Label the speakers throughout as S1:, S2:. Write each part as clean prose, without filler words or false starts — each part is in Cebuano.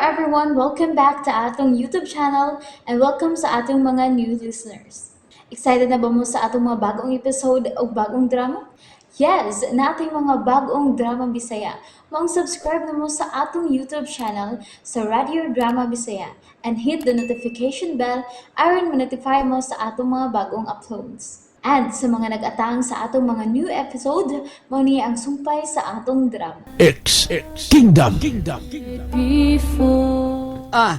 S1: everyone! Welcome back to atong YouTube channel and welcome sa atong mga new listeners. Excited na ba mo sa atong mga bagong episode o bagong drama? Yes, naa tay mga bagong drama Bisaya. Maong subscribe na mo sa atong YouTube channel sa Radio Drama Bisaya and hit the notification bell aron ma-notify mo sa atong mga bagong uploads. And sa mga nag-atang sa atong mga new episode, mao ni ang sumpay sa atong drama.
S2: X, Kingdom.
S3: Ah.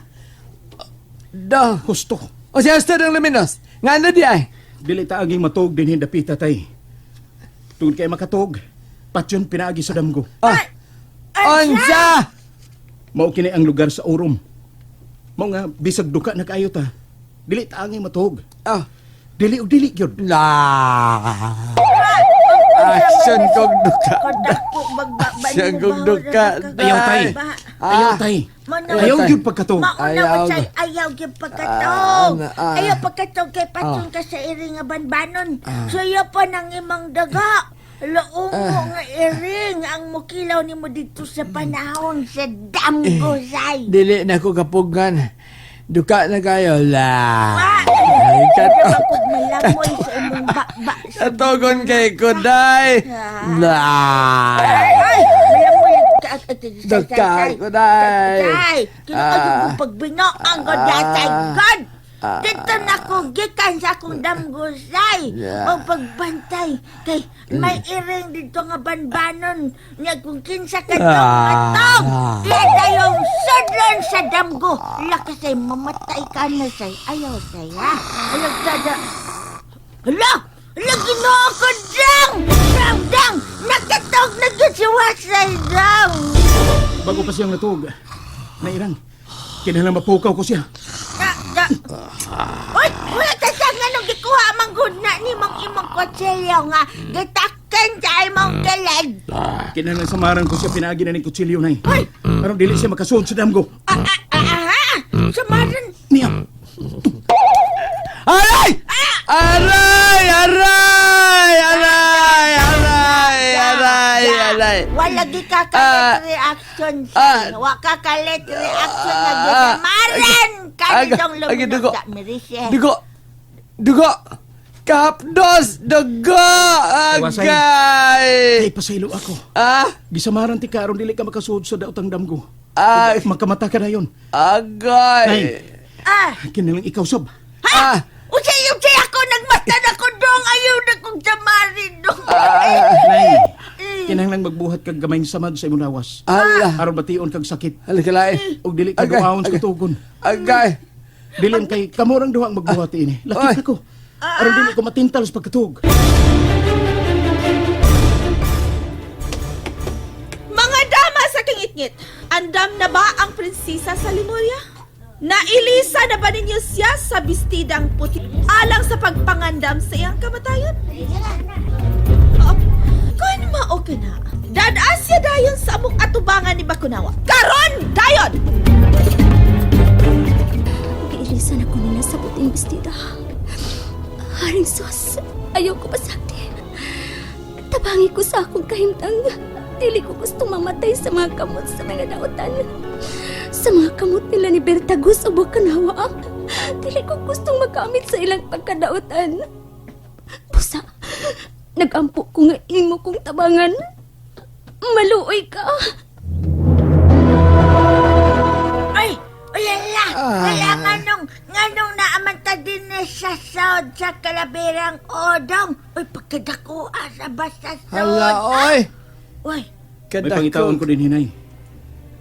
S3: Do.
S4: Husto.
S3: O siya husto, Dong Luminos. Nga ano di ay?
S4: Dili ta aging matuog dinhi dapita, tay. Tungod kay makatuog, patyon pinaagi sa damgo.
S3: Ah. Unsa?
S4: Mao kini ang lugar sa urom. Mao nga bisag duka na kaayo ta. Dili ta angay matuog.
S3: Ah.
S4: Dili og dili gyud.
S3: La. Action kog duka.
S5: Kadako magbaba
S3: Action kog duka.
S4: Ayaw tay. Ayaw tay. Ayaw
S3: Tay.
S4: gyud pagkatuog.
S5: Mauna
S3: Ayaw.
S5: mo say ayaw gyud pagkatog.
S3: Ah, ah.
S5: Ayaw pagkatog kay patyon ka sa iring nga banbanon. So iya pa nang imong daga. Laong mo nga iring ang mukilaw nimo dito sa panahon sa damgo say.
S3: Dili na ko kapugan. Duka na kayo. La.
S5: Ah,
S3: Ay, kato.
S5: Ako malamoy sa imong baba.
S3: Katogon kay Kuday. La.
S5: Ay, malamoy ka
S3: Duka, kuday.
S5: Tay, kinakayo
S3: Ah.
S5: ko pagbinoang ko datay
S3: Ah.
S5: God.
S3: Ah.
S5: Dito na ko gikan sa akong damgusay.
S3: Yeah.
S5: O pagbantay kay may iring dito nga banbanon nya kung kinsa ka tong
S3: Ah.
S5: matog. Kaya dayong sudlon sa damgo. Laki say mamatay ka na say. Ayaw say ha. Ayaw tada. Hala! Hala, Ginoo ko, dang! Dang, dang! Nakatog na gyud si Wasay, dang!
S4: Bago pa siyang natuog. Nairang. Kinahanglan mapukaw ko siya.
S5: Da, da. Uy, wala ta sa nga nung gikuha mang gud na ni mong imong kutsilyo nga gitaken sa imong kilid.
S4: Kinahanglan samaran ko siya pinaagi na ning kutsilyo nay.
S5: Uy!
S4: Aron dili siya makasuod sa damgo.
S5: Ah, ah, ah, ah, Samaran.
S4: Niya.
S3: Aray! Aray! Aray! Aray! Aray! Aray! Aray!
S5: Wala gi ka
S3: Ah.
S5: kalit reaction
S3: Ah.
S5: sa. Wa ka kalit reaction nga
S3: Ah.
S5: gisamaran kanitong
S3: Ag- dugo.
S5: luminog sa mirise.
S3: Dugo! Dugo! Kapdos! Dugo!
S4: Iwasan.
S3: Agay!
S4: Ay pasaylo ako.
S3: Ah!
S4: Gisamaran ti ka aron dili ka makasuod sa daotang damgo.
S3: Ah!
S4: Magkamata ka dayon.
S3: Agay!
S4: Nay.
S5: Ah!
S4: Kinahanglan ikaw sob.
S5: Ha?
S3: Ah!
S5: Unsay unsay ako nagmata na ko dong ayaw na kong samarin dong.
S4: Nay. Kinahanglan magbuhat kag gamayng samad sa imong lawas.
S3: Ala!
S4: Aron bation kag sakit
S3: Ala kalain!
S4: ug dili ka
S3: Agay,
S4: duaon sa
S3: agay.
S4: katugon.
S3: Agay!
S4: Dili kay kamo rang duha ang magbuhat ini.
S3: Oy.
S4: Lakit ako. Aron dili ko matintal sa pagkatug.
S6: Mga dama sa kingitngit, andam na ba ang prinsesa sa Lemuria? Nailisa na ba ninyo siya sa bestidang puti alang sa pagpangandam sa iyang kamatayan? Oh, kun mao ka na, dada siya dayon sa among atubangan ni Bakunawa. Karon dayon!
S7: Giilisan ako nila sa puting bestida. Haring sus, ayaw ko pasakti. Tabangi ko sa akong kahimtang. Dili ko gustong mamatay sa mga kamot sa mga dautan. Sa mga kamot nila ni Bertagus o Bukanawa. Dili ko gustong makamit sa ilang pagkadautan. Busa, nagampo ko nga imo kong tabangan. Maluoy ka.
S5: Ay, ulala, wala nganong naamanta din na sa sound sa kalaberang odong. Uy, pagkadako sa basta sound.
S3: Hala, oy!
S5: Uy,
S4: May pangitaon ko din hinay.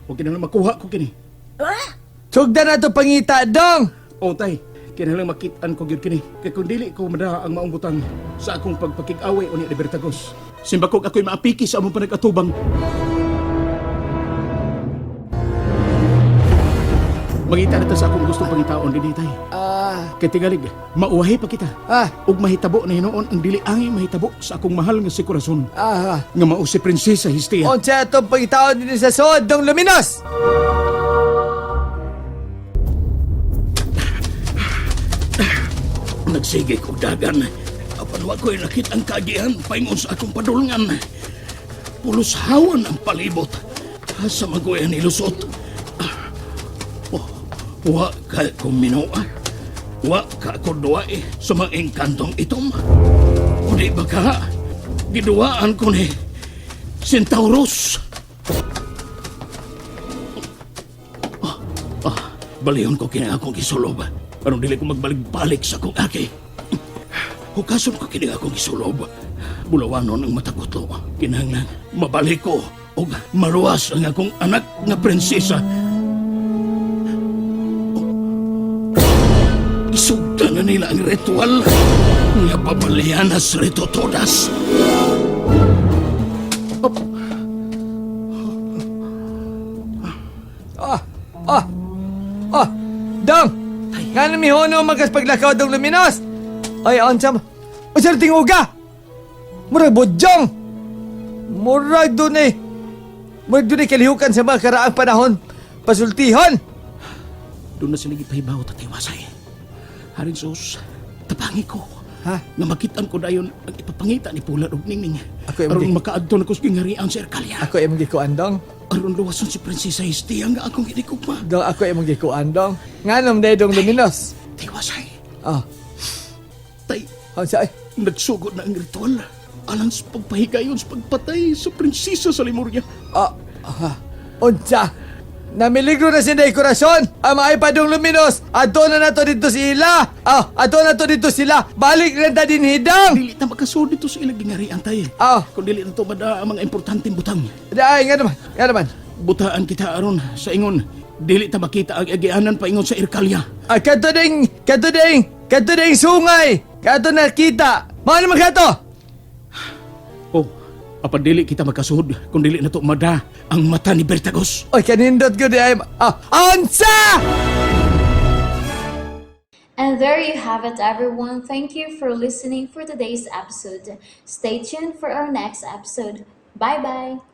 S4: Ug kinahanglan makuha ko kini.
S5: ah,
S3: Sugdan na to pangita, dong!
S4: O tay, kinahanglan makit-an ko gyud kini. Kay kun dili ko madaha ang maong butang sa akong pagpakig-away unya ni Bertagos. Simbakog ako'y maapiki sa among panag-atubang. Mangita na ta sa akong gustong pangitaon dinhi tay.
S3: Ah!
S4: Kay tingalig, mauwahi pa kita.
S3: Ah!
S4: Ug mahitabo na hinuon ang dili angay mahitabo sa akong mahal nga si Corazon.
S3: Ah!
S4: Nga mao si Prinsesa Histia.
S3: Unsa atong pangitaon din sa sod, Dong Luminos?
S4: Nagsige kog dagan. Apan wa ko'y nakit ang kagihan paingon sa akong padulngan. Pulos hawan ang palibot. Asa magoy ang ilusot. Wa ka kuminua. Wa ka kuduwa sa mga engkantong itom. O di ba ka? Giduwaan ko ni Centaurus. Ah, ah, balihon ko kini akong gisulob. Aron dili ko magbalik-balik sa akong aki. Hukason ko kini akong gisulob. Bulawanon ang matagutlo. Kinahanglan mabalik ko og maluwas ang akong anak nga prinsesa. Isugta na nila ang ritual nga babalianas rito todas.
S3: Ah! Ah! Ah! Dong! Nga na mihono magas paglakaw dong luminos! Ay, unsa mo? Unsa na tinguga? Murag budyong! Murag dun eh! Murag dun eh kalihukan sa mga karaang panahon. Pasultihon!
S4: Doon na sila gipahibaw tatiwasay. Haring sus, tabangi ko.
S3: Ha?
S4: Nga makitaan ko dayon ang ipapangita ni Pula og Ningning.
S3: Ako, MD.
S4: Aron makaadto na ko sa gingarian sa Erkalia.
S3: Ako imong gikuan dong.
S4: Aron luwason si Prinsesa Hestia nga akong ginikugma.
S3: Dong, ako imong gikuan dong. Nga nung day dong luminos.
S4: Tiwasay,
S3: Ah,
S4: tay,
S3: unsa ay?
S4: nagsugod na ang ritual. Alang sa pagpahigayon sa pagpatay sa prinsesa sa Lemuria.
S3: Ah, ah, unsa? Namiligro na si Day Corazon! Ang mga ipadong luminos! Ato na nato dito sila! Ah, ato na to dito sila! Balik na ta din hidang!
S4: Dili ta makasud dito sa ilang gingarian tay.
S3: Ah.
S4: Kung dili na to mada ang mga importanteng butang.
S3: Ay, nga naman, nga naman.
S4: Butaan kita aron sa ingon. Dili ta makita ang agianan paingon sa Erkalia.
S3: Ah, kadto ding sungay! Kadto nakita! Mao naman kato!
S4: Oh, apan dili kita makasuod kung dili na to mada ang mata ni Bertagos.
S3: Oy, kanindot ko di ay... Ah, unsa!
S1: And there you have it, everyone. Thank you for listening for today's episode. Stay tuned for our next episode. Bye bye.